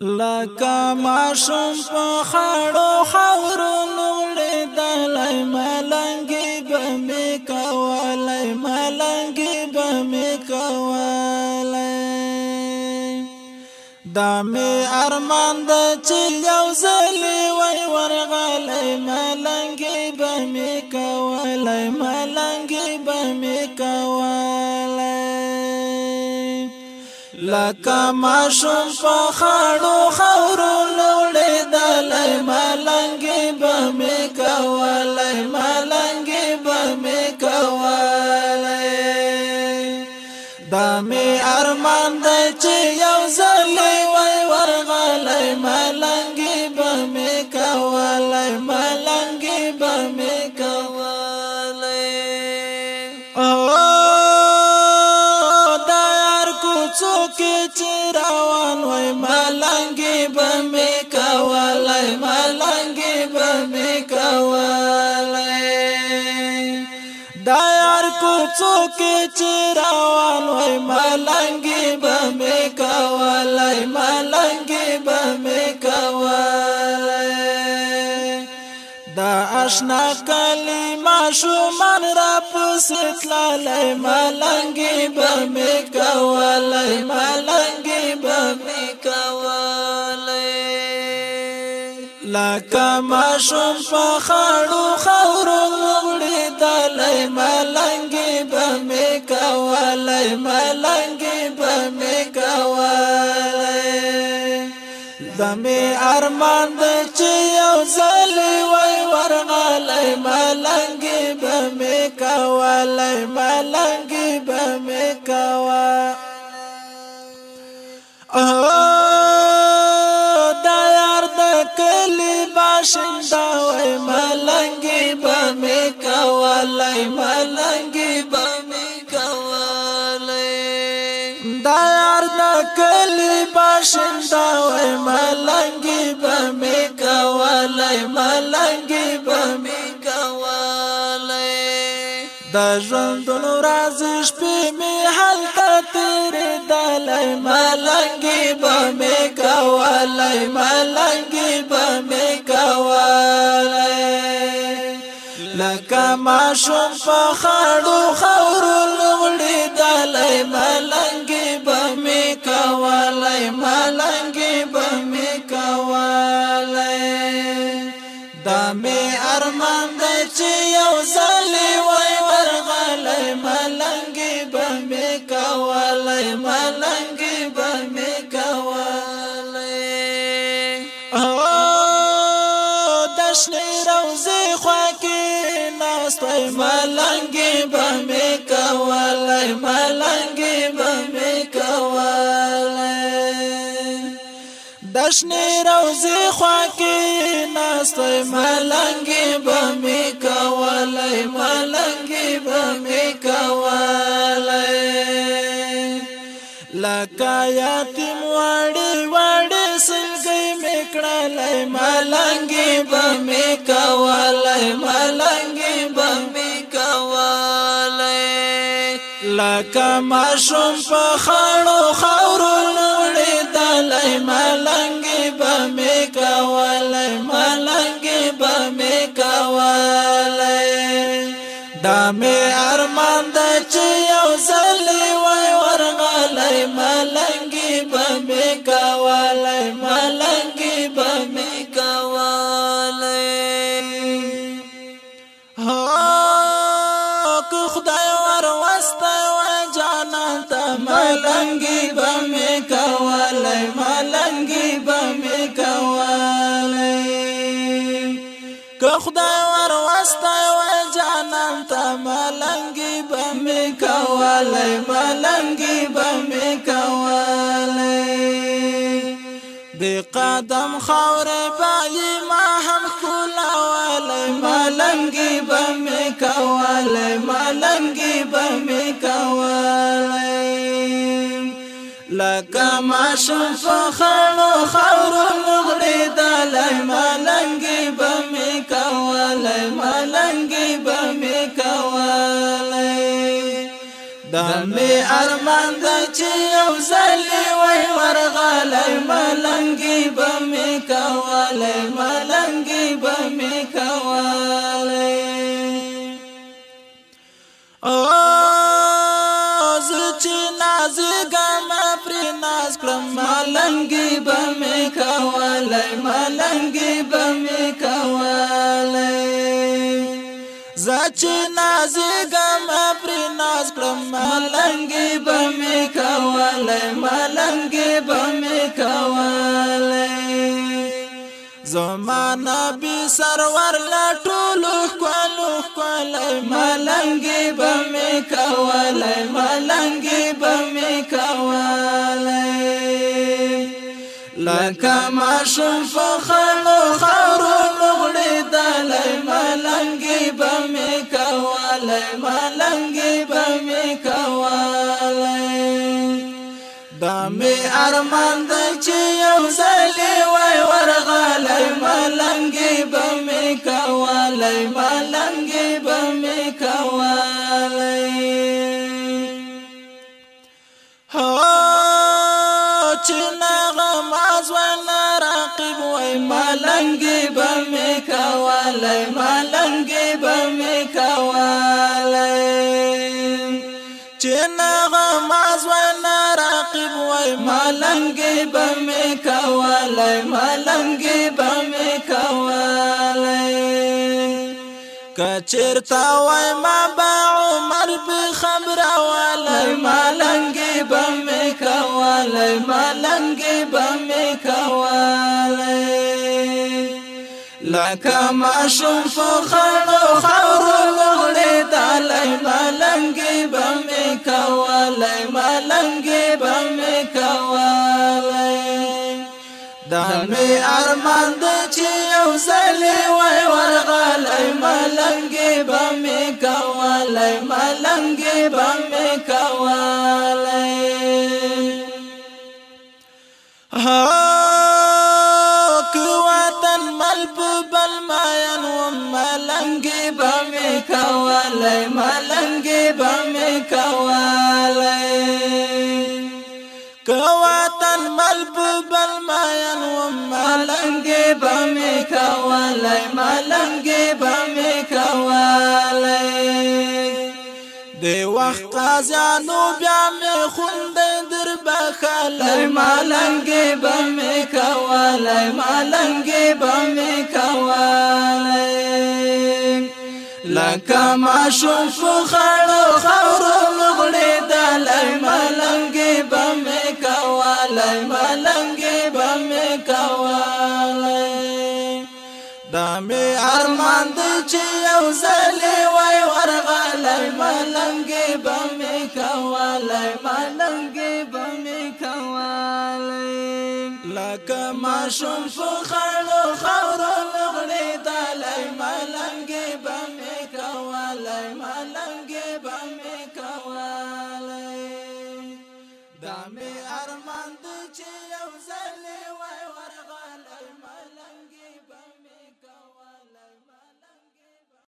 لکه ماشوم په خړو خاورو لوړېدلی، ملنګي به مې کولی، ملنګي به مې کولی. دا مې ارمان ده چې یو ځلې وای ورغلی، ملنګي به مې کولی، ملنګي به مې کولی. لکه ماشوم په خړو خاورو لوړېدلی، ملنګي به مې کولی، ملنګي به مې کولی. دا مې ارمان دی چې یو ځلې وای ورغلی، ملنګي به مې کولی، ملنګي به مې کولی. دا یار کوڅو کې چې روان وای، ملنګي به مې کولی، ملنګي به مې کولی. دا یار کوڅو کې چې روان وای، ملنګي به مې کولی، ملنګي به مې کولی. دا اشنا کلی ماشومان را پسې تللی، ملنګي به مې کولی، ملنګي به مې کولی. لکه ماشوم په خړو خاورو لوړېدلی، ملنګي به مې کولی، ملنګي به مې کولی. دا مې ارمان دی چې یو ځلې وای ورغلی، ملنګي به مې کولی، ملنګي به مې کولی. دا یار د کلي باشنده وای، ملنګي به مې کولی، ملنګي به مې کولی. دا یار د کلي باشنده وای، ملنګي به مې کولی، ملنګي به مې کولی. د ژوندون ورځې شپې مې هلته تېرېدلی، ملنګي به مې کولی، ملنګي به مې کولی. لکه ماشوم په خړو خاورو لوړېدلی، ملنګي به مې کولی، ملنګي به مې کولی. دا مې ارمان دی چې یو ځلې وای ورغلی، ملنګي به مې کولی، ملنګي به مې کولی. د شنې روضې خوا کې ناست وای، ملنګي به مې کولی، ملنګي به مې کولی. د شنې روضې خوا کې ناست وای، ملنګي به مې کولی، ملنګي به مې کولی. لکه یتیم وړې وړې سلګۍ مې کړلی، ملنګي به مې کولی، ملنګي به مې کولی. لکه ماشوم په خړو خاورو لوړېدلی، ملنګي به مې کولی، ملنګي به مې کولی. دا مې ارمان دی چې یو ځلې وای ورغلی، ملنګي به مې کولی، ملنګي به مې کولی. که خدای وروستی وای جانان ته، ملنګي به مې کولی، ملنګي به مې کولی. که خدای وروستی وای جانان ته، ملنګي به مې کولی، ملنګي به مې کولی. د قدم خاورې به یې ما هم ښکلولی، ملنګي به مې کولی، ملنګي به مې کولی. لکه ماشوم په خړو خاورو لوړېدلی، ملنګي به مې کولی، ملنګي به مې کولی. دا مې ارمان دی چې یو ځلې وای ورغلی، ملنګي ملنګي به مې کولی، ملنګي به مې کولی. زه چې نازېږم پرې ناز کړم، ملنګي به مې کولی، ملنګي به مې کولی. زما نبی سرور له ټولو ښکلو ښکلی، ملنګي به مې کولی، ملنګي به مې کولی. لکه ماشوم په خړو خاورو لوغړېدلی، ملنګي به مې کولی، ملنګي به مې کولی. دا مې ارمان دی چې یو ځلې وای ورغلی، ملنګي به مې کولی، ملنګي به مې کولی. هو چې نغمه ځوانه راقب وای، ملنګي به مې کولی، ملنګي به مې کولی. چې نغمه ځوانه راقب وای، ملنګي به مې کولی، ملنګي به مې کولی. که چېرته وای ما به عمر به خبره والی، ملنګي به مې کولی، ملنګي به مې کولی. لکه ماشوم په خړو خاورو لوغړېدلی، ملنګي به مې کولی، ملنګي به مې کولی. دا مې ارمان دی چې یو ځلې وای ورغلی، ملنګي به مې کولی، ملنګي به مې کولی. که وطن مل په بل مین وم، ملنګي به مې کولی، ملنګي به مې کولی. که وطن مل په بل مین وم، ملنګي به مې کولی، ملنګي به مې کولی. د وخت قاضیانو بیا مې خوند در بخښلی، ملنګي به مې کولی، ملنګي به مې کولی. لکه ماشوم په خړو خاورو لوغړېدلی، ملنګي به مې کولی، ملنګي به مې کولی. دا مې ارمان دی چې یو ځلې وای ورغلی، ملنګي به مې کولی، ملنګي به مې کولی. لکه ماشوم په خړو خاورو لوغړېدلی، ملنګي به مې کولی، ملنګي به مې کولی. دا مې ارمان دی چې یو ځلې